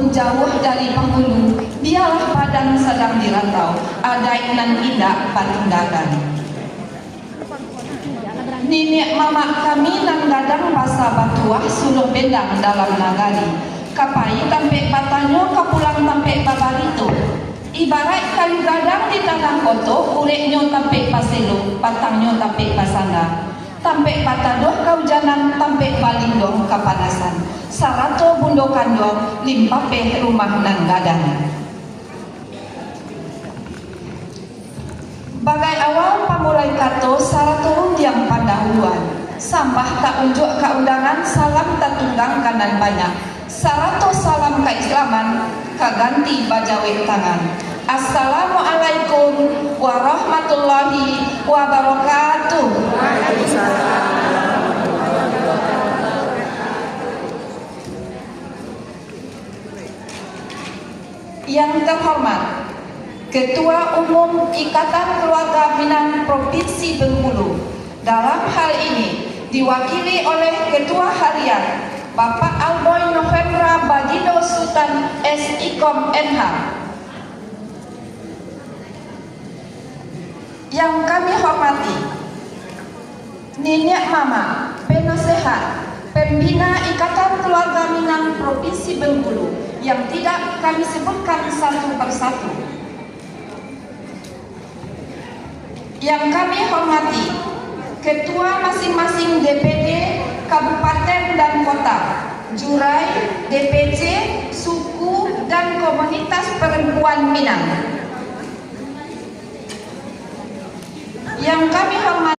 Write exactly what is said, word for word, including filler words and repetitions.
jauah dari panghulu, bialah Padang sadang dirantau, adaik nan indak batinggakan. Niniak mamak kami nan gadang basa batuah suluah bendang dalam nagari, ka pai tampek batanyo, ka pulang tampek babarito. Ibaraik kayu gadang di tangah koto, ureknyo tampek baselo, batangnyo tampek basanda, tampek batadoh kaujanan, tampek balindong kapanasan, sarato bundo kanduang limpapeh rumah nan gadang. Bagai awal pamulai kato sarato rundiang pandahuluan, sambah taunjuak ka undangan, salam tatunggang ka nan banyak, sarato salam kaislaman ka ganti bajawek tangan. Assalamualaikum warahmatullahi wabarakatuh. Yang terhormat Ketua Umum Ikatan Keluarga Minang Provinsi Bengkulu, dalam hal ini diwakili oleh Ketua Harian, Bapak Alboy November Bagindo Sutan S I Kom M H. Yang kami hormati, niniak mamak, penasehat, pembina Ikatan Keluarga Minang Provinsi Bengkulu yang tidak kami sebutkan satu persatu. Yang kami hormati, ketua masing-masing D P D kabupaten dan kota, jurai, D P C, suku, dan komunitas perempuan Minang. Yang kami hormati,